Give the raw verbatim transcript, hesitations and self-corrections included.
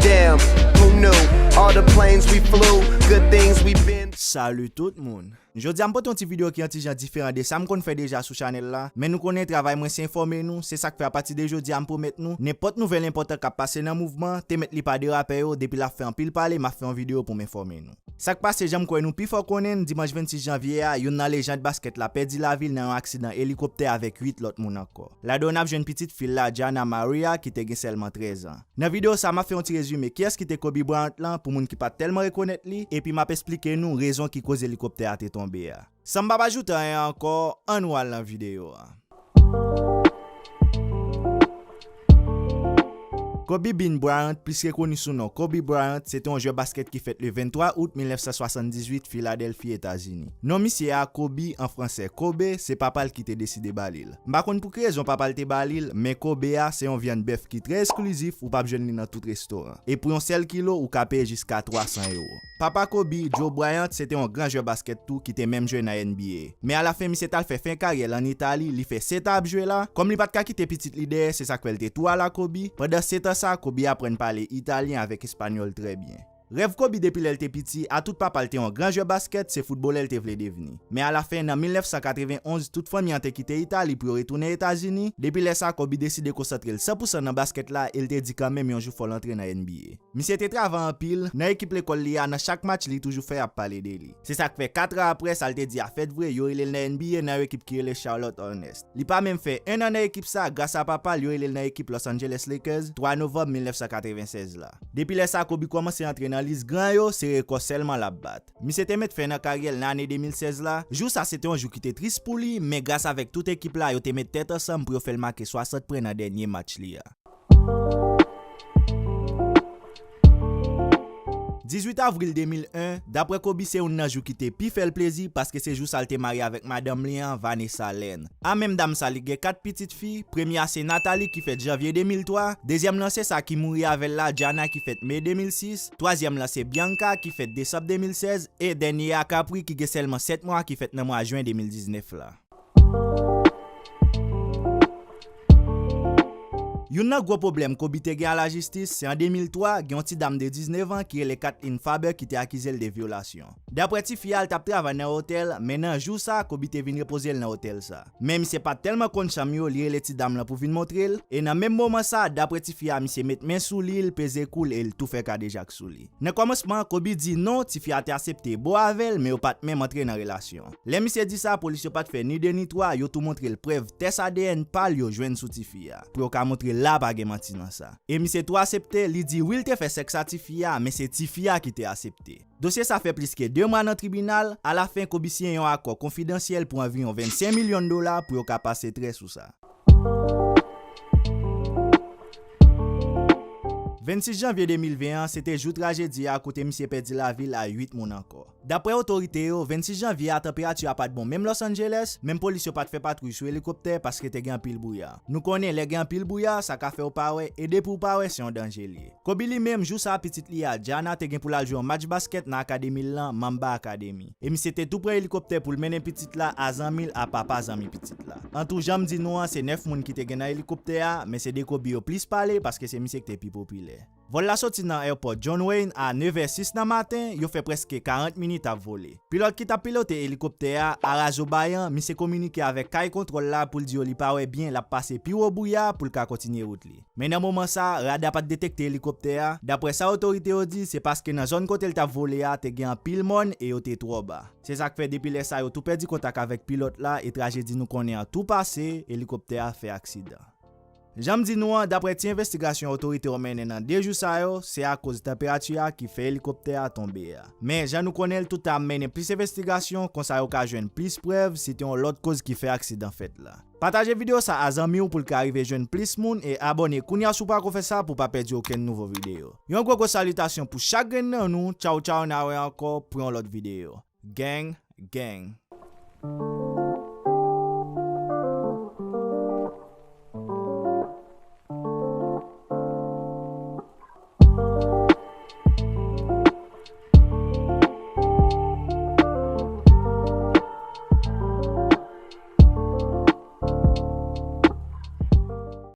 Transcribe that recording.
Damn, who knew? All the planes we flew, good things we been. Salut tout moun. Jodi a m pote yon ti videyo ki yon ti jan diferan de sa m konn fè deja sou chanèl la, men nou konnen travay mwen se enfòme nou, se sa k fè apati de jodi a m pwomèt nou, nenpòt nouvèl enpòtan k ap pase nan mouvman, te mèt li pa de rapè yo, depi l ap fè anpil pale, m ap fè yon videyo pou m enfòme nou. Sa k pase, jan m kwè nou pifò konnen n, dimanch vennsis janvye a, youn nan lejann baskèt la pèdi lavi l nan yon aksidan elikoptè avèk uit lòt moun ankò. Ladan yo n ap jwenn pitit fi l la, Gianna Maria, ki te gen sèlman trèz an. Nan videyo sa a, m ap fè yon ti rezime kiyès ki te Kobe Bryant lan pou moun ki pa t tèlman rekonèt li, epi m ap esplike nou rezon ki koz elikoptè a te tonbe a. San m pa ajoute anyen ankò, ann nou al nan videyo a. Kobe Bean Bryant, plis rekoni sou non Kobe Bryant, se te yon jwè baskèt ki fèt le venntwa out mil nèf san swasanndizuit, Filadèlfi, Etazini. Non misye a, Kobe, an fransè, Kobe, se papa l ki te deside ba li l. M pa konn pou ki rezon papa l te ba li l, men Kobe a se yon vyann bèf ki trè esklizif, ou p ap jwenn li nan tout restoran. E pou yon sèl kilo, ou ka peye jiska twa san ewo. Papa Kobe, Joe Bryant, se te yon gran jwè baskèt tou ki te menm jwe nan N B A. Men alafen, misye t al fè fen karyè l ann Itali, li fè sèt an ap jwe la. Kòm li pa t ka kite pitit li dèyè, se sa k fè l te tou ala Kobe. Pandan sèt an sa, Kobe aprann pale italyen avèk espanyòl trè byen. Rèv Kobe depi lè l te piti, atout papa l te yon gran jwè baskèt, se foutbolè l te vle devni. Men alafen, nan mil nèf san katrevenn onz, tout fanmi an te kite Itali pou yo retounen Etazini. Depi lè sa, Kobe deside konsantre l san pou san nan baskèt la e l te di kanmenm yon jou fò l antre nan N B A. Misye te travay anpil, nan ekip lekòl li a, nan chak match li toujou fè y ap pale de li. Se sa k fè kat an apre, sa l te di a fèt vre, yo rele l nan N B A nan yon ekip ki rele Charlotte Hornets. Li pa menm fè en an nan ekip sa, gras a papa l, yo rele l nan ekip Los Angeles Lakers, twa novanm mil nèf san katrevennsèz la. Depi lè sa, Kobe kòmanse antre nan lis gran yo, se rekò sèlman l ap bat. Misye te met fen nan karyè l nan ane de mil sèz la. Jou sa se te yon jou ki te tris pou li, men gras avèk tout ekip la, yo te met tèt ansanm pou yo fè l make swasant pwen nan dènye match li a. Dizuit avril de mil en, daprè Kobe, se youn nan jou ki te pi fè l plezi paske se jou sa l te marye avèk madanm li an, Vanessa Lane. A menm dam sa, li gen kat pitit fi. Premye a se Natalie ki fèt janvye de mil twa, dezyèm lan se sa ki mouri avè l la, Gianna, ki fèt me de mil sis, twazyèm lan se Bianca ki fèt desanm de mil sèz, e dènye a Capri ki gen sèlman sèt mwa ki fèt nan mwa jen de mil diznèf la. Youn nan gwo pwoblèm Kobe te gen a lajistis, se an de mil twa, gen yon ti dam de diznèf an ki rele Kathleen Faber ki te akize l de vyolasyon. Daprè tifi a, l t ap travay nan otèl, men nan jou sa, Kobe te vin repoze l nan otèl sa. Men misye pa t tèlman konn chanm yo, li rele ti dam lan pou vin montre l, e nan menm moman sa, daprè tifi a, misye met men sou li, l peze kou l e l tou fè kadejak sou li. Nan kòmansman, Kobe di non, tifi a te aksepte bo avè l, men yo pa t menm antre nan relasyon. Lè misye di sa, polis yo pa t fè ni de ni twa, yo tou montre l prèv tès A D N pa l yo jwenn sou tifi a, pou yo ka montre l la pa gen manti nan sa. E misye tou aksepte, li di wi l te fè sèks a tifi a, men se tifi a ki te aksepte. Dosye sa fè plis ke de mwa nan tribinal, alafen Kobe siyen yon akò konfidansyèl pou anviwon vennsenk milyon dola pou yo ka pase trè sou sa. Vennsis janvye de mil ven an, se te jou trajedi a kote misye pèdi lavi l a uit moun ankò. Daprè otorite yo, vennsis janvye a tanperati a pa t bon menm Los Angeles, menm polis yo pa t fè patwouy sou elikoptè paske te gen anpil bwouya. Nou konnen lè gen anpil bwouya, sa ka fè w pa wè, e depi w pa wè, se yon danje l ye. Kobe li menm, jou sa a pitit li a, Gianna, te gen pou l al jwe yon match baskèt nan akademi l lan, Mamba Academy. E misye te tou pran elikoptè pou l mennen pitit la a zanmi l a papa zanmi pitit la. An tou, jan m di nou an, se nèf moun ki te gen nan elikoptè a, men se de Kobe yo plis pale paske se misye ki te pi popilè. Vòl la soti nan èpò John Wayne a nevè sis nan maten, yo fè prèske karant minit ap vole. Pilòt ki t ap pilote elikoptè a, Arazo Bayan, misye kominike avèk kay kontwòl la pou l di yo li pa wè byen, l ap pase pi wo bwouya pou l ka kontinye wout li. Men nan moman sa, rada pa t detekte elikoptè a. Daprè sa otorite yo di, se paske nan zòn kote l t ap vole a te gen anpil mòn e yo te twò ba. Se sa k fè depi lè sa yo tou pèdi kontak avèk pilòt la e trajedi nou konnen an tou pase, elikoptè a fè aksidan. Jan m di nou an, daprè ti envestigasyon otorite yo mennen nan de jou sa yo, se akoz tanperati a ki fè elikoptè a tonbe a. Men, jan nou konnen l, tout tan ap mennen plis envestigasyon, konsa yo ka jwenn plis prèv si te yon lòt koz ki fè aksidan fèt la. Pataje videyo sa a zanmi w pou l ka rive jwenn plis moun e abòne kounye a si w pako fè sa pou w pa pèdi okenn nouvo videyo. Yon gwo gwo salitasyon pou chak grenn nan nou, tchaw tchaw n a wè ankò pou yon lòt videyo. Gang, gang.